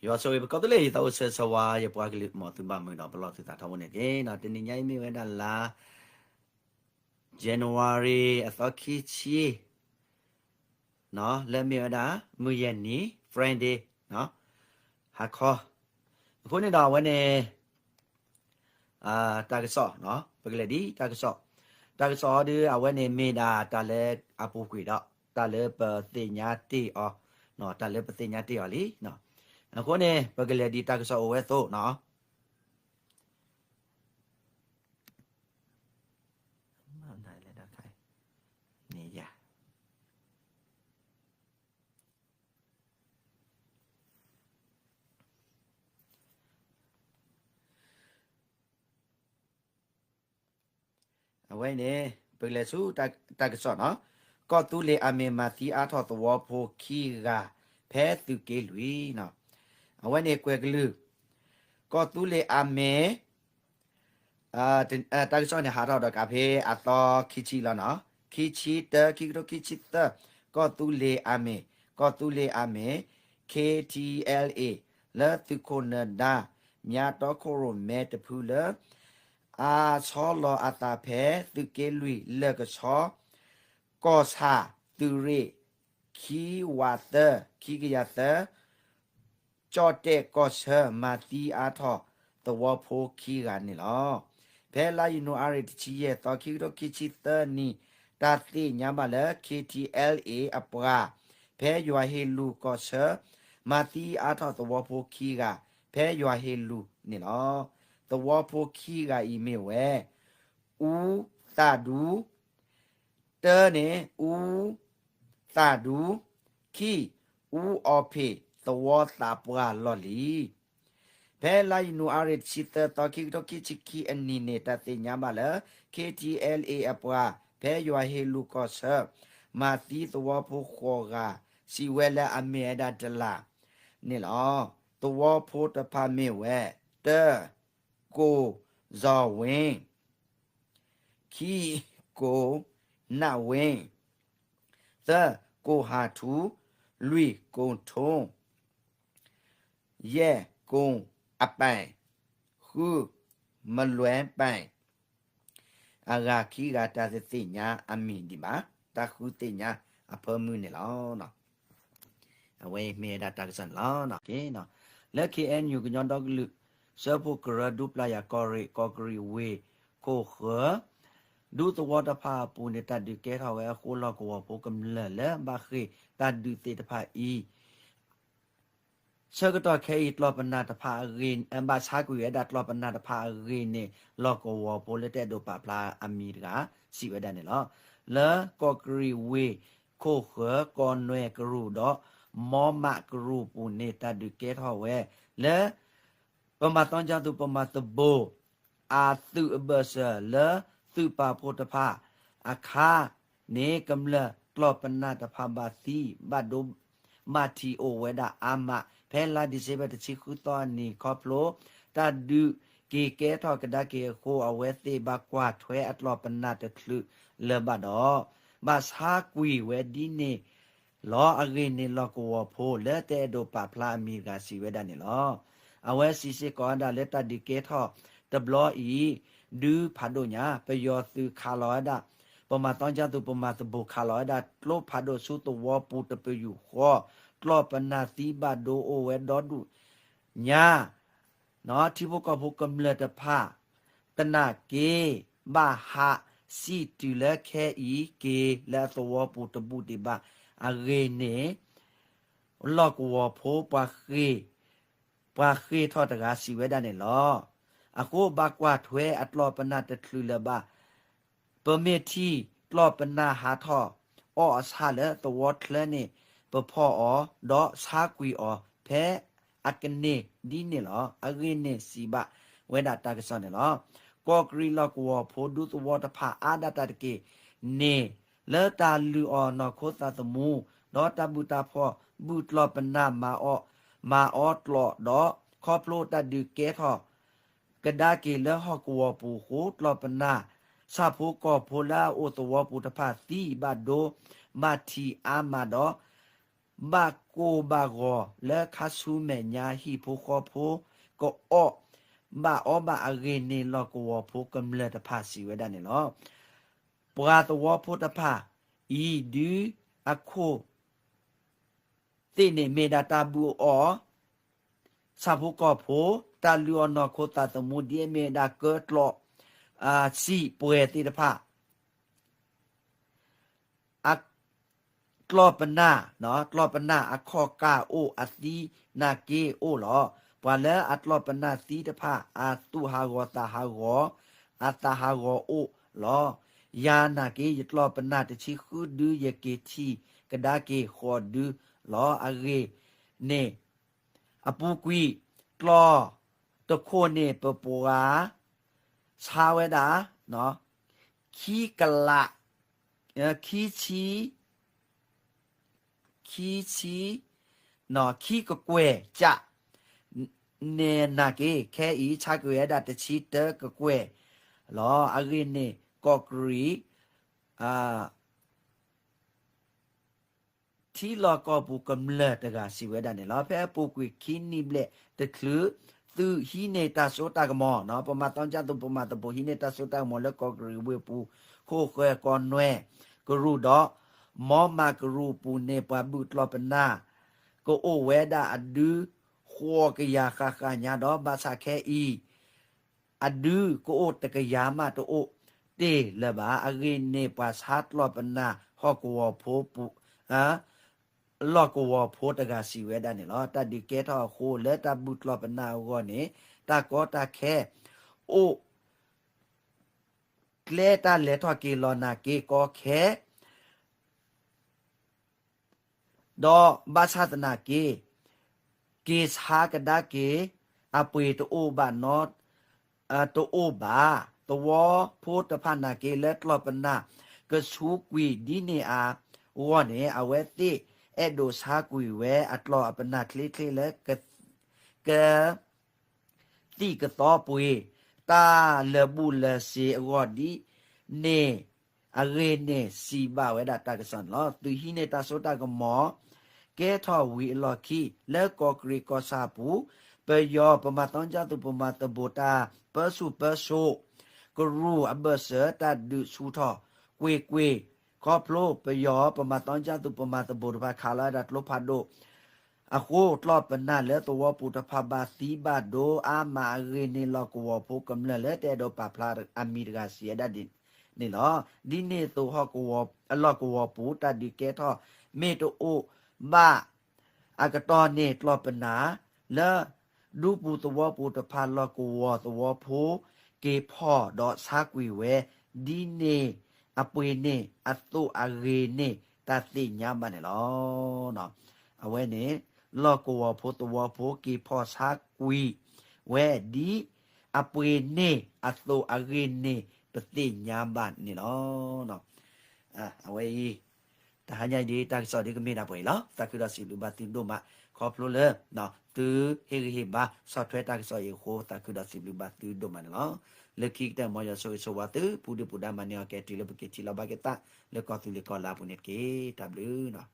ယွၤဆိၣ်ဂ့ၤပကိးသုလၢ ယသးအိၣ်ဆၢဂ့ၤဆၢဝါ ယပှၤကလုာ် မ်သုဘၣ်မုာ်ဒီးပလီၢ်သုသးထီဘိန့ၣ်တက့ၢ်. တနံၤညါအံၤမ့ၢ်ဝဲဒၣ်လါ January အသီခံဆံ လၢမ့ၢ်ဝဲဒၣ် မုၢ်ယဲၢ်နံၤ Friday ဟါခီ. အဃိန့ၣ်ဒီးအဝဲန့ၣ် တၢ်ကစီၣ်, ပကလဲၤဒ်တၢ်ကစီၣ်, တၢ်ကစီၣ်အီၤဒီး အဝဲန့ၣ်မ့ၢ်ဒၣ်တၢ်လၢအပူၤကွံာ်ဒီး တၢ်လၢပသ့ၣ်ညါတ့ၢ်အီၤ, တၢ်လၢပသ့ၣ်ညါတ့ၢ်အီၤလံ. အဃိန့ၣ် ပကလဲၤဒ်တၢ်ကစီၣ်အိၣ်ဝဲအသိးန့ၣ် အဝဲန့ၣ် ပကလဲၤဆူတၢ်ကစီၣ်န့ၣ်, ကီၢ်သူလ့ၤအမ့ၢ်မၤသံအါထီၣ်သဝီဖိခံဂၤ ဖဲသုးက့လွံၢ်န့ၣ်, အဝဲန့ၣ်ကွဲၤကလုၢ်, ကီၢ်သူလ့ၤအမ့ၢ် တၢ်ကစီၣ်န့ၣ် ဟးထီၣ်ဒီးကးဖဲအသီခံဆံလီၤန့ၣ်, ခံဆံတၢ ခံကထိခံဆံသၢ, ကီၢ်သူလ့ၤအမ့ၢ်, ကီၢ်သူလ့ၤအမ့ၢ် K T L A လၢသုးခိၣ်နၢၤဒါ ညါတီခိၣ်ရိၣ်မဲတဖုလၢ အဆီလီၤအသးဖဲသုးက့လွံၢ်လၢၢ်ကဆီ ကီၢ်ဆၣ်သုးရ့ၣ် ခံဝးသၢ ခံကယၤသၢ ကၠီၣ်တဲၣ်ကီၢ်ဆၢ မၤသံအါထီၣ်သဝီဖိခံဂၤန့ၣ်လီၤ. ဖဲလါယနူၤအါရံၤတဆံယဲၢ်သီ ခံကထိခံဆံသၢနံၣ် တၢ်သ့ၣ်ညါဘၣ်လၢ K T L A အပှၤ ဖဲယွၤဟ့ၣ်လူၤကီၢ်ဆၢ မၤသံအါထီၣ်သဝီဖိခံဂၤ ဖဲယွၤဟ့ၣ်လူၤန့ၣ်လီၤ. သဝီဖိခံဂၤအံၤမ့ၢ်ဝဲ အူသၣ်ဒူ တၢန့ၣ် အူသၣ်ဒူ, ခံ, အူအီၣ်ဖ့ၣ် သဝီသးပှၢ်လီၢ်လံၤ. ဖဲလါယနူၤအါရံၤတဆံသၢသီ ခံကထိခံဆံခံအနံၣ်န့ၣ် တၢ်သ့ၣ်ညါဘၣ်လၢ K T L A အပှၤ ဖဲယွၤဟ့ၣ်လူၤကီၢ်ဆၢ မၤသံသဝီဖိဃိးဂၤ စံးဝဲလၢအမ့ၢ်ဝဲဒၣ်တလးန့ၣ်လီၤ. သဝီဖိတဖၣ်မ့ၢ်ဝဲ တၢ, ကိၢ်စီၤဝ့ၣ်, ခံ, ကိၢ်နးဝ့ၣ်, သၢ, ကိၢ်ဟးထူ, လွံၢ်, ကိၢ်ထိ, ယဲၢ်, ကိၢ်အပဲၢ်, ဃု, မလွဲပဲၢ် အဂၤခံဂၤတၢ်တသ့ၣ်ညါအမံၤဒံးဘၣ်, တၢ်ဃုသ့ၣ်ညါအဖၢမုၢ်န့ၣ်လီၤ. အဝဲမ့ၢ်ဝဲဒၣ်တၢ်ကစီၣ်န့ၣ်လီၤ. လၢ K N U ကညီဒီကလုာ် စၢဖှိၣ်ကရၢဒူပျၢ်ယၤကီၢ်ရ့ၣ် ကီၢ်ကရံၣ်ဝ့ၢ်ခိၣ်ဃၢၤ ဒူသဝီတဖၣ်အပူၤန့ၣ် တၢ်ဒုးကဲထီၣ်ဝဲအဃိ လီၢ်ကဝီၤဖိကမျၢၢ်လၢဘၣ်ဃ့ၢ်တၢ်ဒုးသ့ၣ်တဖၣ်အံၤ ဆၢကတီၢ်ခဲအံၤ ကျီၢ်ပနၢ်တဖၣ်အဂ့ၢ် ဘၣ်ဆါကွံာ်ဝဲဒၣ်ကျီၢ်ပနၢ်တဖၣ်အဂ့ၢ်န့ၣ် လီၢ်ကဝီၤဖိလၢတအဲၣ်ဒိးပာ်ဖျါအမံၤတဂၤ စံးဝဲဒၣ်န့ၣ်လီၤ. လၢကီၢ်ကရံၣ်ဝ့ၢ်ခိၣ်ဃၢၤ ကီၢ်နွဲၣ်ကရူၢ်ဒီး မီမးကရူၢ်ပူၤန့ၣ် တၢ်ဒုးကဲထီၣ်ဝဲ လၢ ပမၤသီကၠၢ်သူၣ် ပမၤသဘိၣ် အသုးအဘၢၣ်စၢၤလၢသုးပာ်ဖှိၣ်တဖၣ်အခါန့ၣ် ကမျၢၢ်ကျီၢ်ပနၢ်တဖၣ်ဘၣ်သံဘၣ်ဒိ ဘၣ်ထံးအိၣ်ဝဲဒၣ်အါမး ဖဲလါဒံၣ်စ့ဘၢၣ်တဆံဃုသီအနံၤခီဖျိ တၢ်ဒုးက့ၤကဲထီၣ်ကဒါက့ၤအဃိ အဝဲသ့ၣ်ဘၣ်ကွၢ်ထွဲအကျီၢ်ပနၢ်တချုးလၢၤဘၣ်ဒီး ဘၣ်ဆါကွံာ်ဝဲဒ်န့ၣ် လီၤအဂ့ၢ်န့ၣ် လီၢ်ကဝီၤဖိလၢတအဲၣ်ဒိးပာ်ဖျါအမံၤတဂၤစံးဝဲဒၣ်န့ၣ်လီၤ. အဝဲစံးစ့ၢ်ကီးဝဲဒၣ်လၢတၢ်ဒုးကဲထီၣ်တဘျီအံၤ ဒုးဖးဒိၣ်ညါ ပယီၤသုးခးလီၤဝဲဒၣ် ပမၤသီကၠၢ်သူၣ် ပမၤသဘိၣ်ခးလီၤဝဲဒၣ် ကျိဖးဒိၣ်ဆူသဝီပူၤတပယူာ်ဃီ ကျီၢ်ပနၢ်သံဘၣ်ဒိအိၣ်ဝဲဒီဒူၣ်ညါ ထံဖိကီၢ်ဖိကမျၢၢ်တဖၣ် သနာ်က့ ဘၣ်ဟးစံၣ်တုၤလၢခဲအံၤက့ၤလၢအသဝီပူၤတဘူၣ်ဒံးဘၣ်အဂ့ၢ်န့ၣ် လီၢ်ကဝီၤဖိပှၤဃ့ၢ် ပှၤဃ့ၢ်ထီၣ်တဂၤစံးဝဲဒၣ်န့ၣ်လီၤ. အဃိဘၣ်ကွၢ်ထွဲအကျီၢ်ပနၢ်တချုးလၢၤဘၣ် ပမ့ၢ်ထံၣ်ကျီၢ်ပနၢ်ဟးထီၣ်အီၣ်အဆၣ်လၢသဝီချၢန့ၣ် ပဖီၣ်အီၤ ဒီးဆါကွံာ်အီၤ ဖဲအကန့ၢ်ဒ်န့ၣ်လီၤ. အဂ့ၢ်န့ၣ်စံးဘၣ်ဝဲဒၣ်တၢ်ကစီၣ်န့ၣ်လီၤ. ကီၢ်ကရံၣ်လီၢ်ကဝီၤဖိဒူသဝီတဖၣ်အါဒၣ်တၢ်တက့ၢ်န့ၣ် လၢတၢ်လုၢ်အီၣ်နီၢ်ခိသးသမူ ဒီးတၢ်ဘုၣ်တၢ်ဖှီၣ်ဘုၣ်ကျီၢ်ပနၢ်မၤအီၣ် မၤအီၣ်ကျီၣ်ဒီး ခီဖျိတၢ်ဒုးကဲထီၣ် ကဒါက့ၤလၢဟီၣ်ကဝီၤပူၤအဃိ ကျီၢ်ပနၢ် ဆၣ်ဖိကီၢ်ဖိလၢအအိၣ်သဝီပူၤတဖၣ်သံဘၣ်ဒိ ဘၣ်ထံးအါမးဒီး ဘၣ်ကိၢ်ဘၣ်ဂီၤလၢခါဆူမဲာ်ညါ ဟံၣ်ဖိဃီဖိကအီၣ်ဘၣ်အီဘၣ်အဂ့ၢ်န့ၣ် လီၢ်ကဝီၤဖိကမျၢၢ်တဖၣ်စံးဝဲဒၣ်န့ၣ်လီၤ. ပှၤသဝီဖိတဖၣ်အံၤ ဒုးအခိၣ်သ့ၣ်န့ၣ် မ့ၢ်ဒၣ်တၢ်ဘုၣ်အီၣ် ဆၣ်ဖိကီၢ်ဖိ, တၢ်လုၢ်အီၣ်နီၢ်ခိသးသမူ ဒ်အမ့ၢ်ဝဲဒၣ်ကၢၢ်ကျီၢ် စံာ်ပှဲၤသ့ၣ်တဖၣ် အကျီၢ်ပနၢ်, ကျီၢ်ပနၢ်အခီၣ်ကၢ်အိၣ် အသံနာ်က့အိၣ်လီၤ. ပှၤလၢအကျီၢ်ပနၢ်သံတဖၣ် အသူၣ်ဟးဂီၤသးဟးဂီၤ, အသးဟးဂီၤအိၣ်လီၤ. ယၤနာ်က့ ယကျီၢ်ပနၢ်တဆံဃုဒု ယက့ၤထံၣ်ကဒါက့ၤဃိးဒုလီၤ. အဂ့ၢ်န့ၣ် အပူၤကွံာ် ကျီၢ်တခိၣ်န့ၣ် ပပှၤဆါဝဲဒၣ် ခံကလး ခံဆံ ခံဆံ ခံကကွဲၢ်ကၠၣ် န့ၣ်နာ်က့ ခဲအံၤဆါကွံာ်ဝဲဒၣ်တဆံတၢကကွဲၢ်လီၤ. အဂ့ၢ်န့ၣ် ကီၢ်ကရံၣ် ထံလီၢ်ကီၢ်ပူၤကမျၢၢ်တဂၤစံးဝဲဒၣ်န့ၣ်လီၤ. ဖဲအပူၤကွံာ်ခံနံၣ်ဘျဲၣ်တချုး သုးဟံးန့ၢ်တၢ်စိတၢ်ကမီၤ, ပမၤသီကၠၢ်သူၣ်ပမၤသဘိး ဟံးန့ၢ်တၢ်စိတၢ်ကမီၤလၢကီၢ်ကရံၣ်ဝ့ၢ်ပူၤ ခိၣ်ဃၢၤကီၢ်နွဲၣ်ကရူၢ်ဒီး မီမၤကရူၢ်ပူၤန့ၣ် ပှၤဘုၣ်ကျီၢ်ပနၢ် ကအိၣ်ဝဲဒၣ်အဒု ဃိးကယၤဃၣ်ဃၣ်ညါဒီး ဘၣ်ဆၣ်ခဲအံၤ အဒုကအိၣ်တကယၤမးတအိၣ်တ့ၢ်လၢၤဘၣ်. အဂ့ၢ်န့ၣ် ပှၤဆါကျီၢ်ပနၢ်ဟီၣ်ကဝီၤဖိပူၤ လီၢ်ကဝီၤဖိတဂၤစံးဝဲဒၣ်န့ၣ်လီၤ. တၢ်ဒုးကဲထီၣ်အဃိ လၢတၢ်ဘုၣ်ကျီၢ်ပနၢ်အဂီၢ်န့ၣ် တၢ်ကီတၢ်ခဲအိၣ် ကျဲတၢ်လဲၤထီၣ်က့ၤလီၤနာ်က့ကီခဲ ဒီးဘၣ်ဆၣ်သနာ်က့ က့ၤဆါကဒါက့ၤ အပှ့ၤတအိၣ်ဘၣ်နီ တအိၣ်ဘၣ်. သဝီဖိတဖၣ်နာ်က့ လၢကျီၢ်ပနၢ်ကဆူးကွံာ်ဒ်န့ၣ်အဂီၢ်န့ၣ် အဝဲသ့ၣ်အဲၣ်ဒိးဆါကွံာ်ဝဲအကျီၢ်အပနၢ်ချ့ချ့လၢ က သံၣ်ကသီပှ့ၤ တၢ်လၢာ်ဘူၣ်လၢာ်စ့အဂီၢ်ဒ်န့ၣ် အဂ့ၢ်န့ၣ်စံးဘၣ်ဝဲဒၣ်တၢ်ကစီၣ်န့ၣ်လီၤ. သုးဟံးန့ၢ်တၢ်စိတၢ်ကမီၤ ကဲထီၣ်ဝံၤအလီၢ်ခံ လၢကီၢ်ကရံၣ်ကီၢ်ဆၣ်ပူၤ ပယီၤပမၤသီကၠၢ်သူၣ်ပမၤသဘိးတၢ်ပၢဆူၣ်ပၢစိး ကရူၢ်အဘၢၣ်စၢၤတၢ်ဒုးဆူၣ်ထီၣ်ကွ့ၢ်ကွ့ၢ် ခီဖျိပယီၤပမၤသီကၠၢ်သူၣ်ပမၤသဘိးတဖၣ်ခးလီၤဝဲဒၣ်ကျိဖးဒိၣ် အဃိ ကျီၢ်ပနၢ်လၢသဝီပူၤတဖၣ် ဘၣ်သံဘၣ်ဒိအါမးအဂ့ၢ်န့ၣ် လီၢ်ကဝီၤဖိကမျၢၢ်လၢတအဲၣ်ဒိးပာ်ဖျါအမံၤတဂၤစံးဝဲဒၣ်န့ၣ်လီၤ. ဒ်န့ၣ်အသိးဟီၣ်ကဝီၤ အလီၢ်ကဝီၤပူၤ တၢ်ဒုးကဲထီၣ်မ့ၢ်တအိၣ်ဘၣ်အကတီၢ်န့ၣ် ကျီၢ်ပနၢ်လၢ ဒူပူၤသဝီပူၤတဖၣ် လီၢ်ကဝီၤသဝီဖိ က့ၤဖီၣ်ဒီးဆါကွံာ်ဝဲ ဒ်န့ၣ်အပှ့ၤန့ၣ် အသိးအဂ့ၤန့ၣ် တၢ်သ့ၣ်ညါဘၣ်န့ၣ်လီၤ. အဝဲန့ၣ် လီၢ်ကဝီၤဖိသဝီဖိက့ၤဖီၣ်ဆါကွံာ်ဝဲဒ်အပှ့ၤန့ၣ် အသိးအဂ့ၤန့ၣ် ပသ့ၣ်ညါဘၣ်န့ၣ်လီၤ. အဝဲအံၤ တဟါညါအံၤဒ် တၢ်ကစီၣ်ဒ်ကမ့ၢ်ဒၣ်ပှဲၤအံၤလီၤ. သးခုဒီးစံးဘျုးဘၣ်သုဒိၣ်မး ခီဖျိလၢ သုဟ့ၣ်ဂံၢ်ဟ့ၣ်ဘါဆီၣ်ထွဲတၢ်ကစီၣ်အံၤအဃိ သးခုဒီးစံးဘျုးဘၣ်သုဒိၣ်မးန့ၣ်လီၤ. လၢခံကတၢၢ် မ်ယွၤဆိၣ်ဂ့ၤဆိၣ်ဝါသု ပူၤဒုၣ်ပူၤဒါမၤန့ၢ်အီၤကဲတုၤလၢပက့ၤထံၣ်လိာ်ဘၣ်က့ၤသး လၢကီၢ်သူလ့ၤကီၢ်လါအပူၤန့ၣ်တက့ၢ်. တၢ်ဘျုး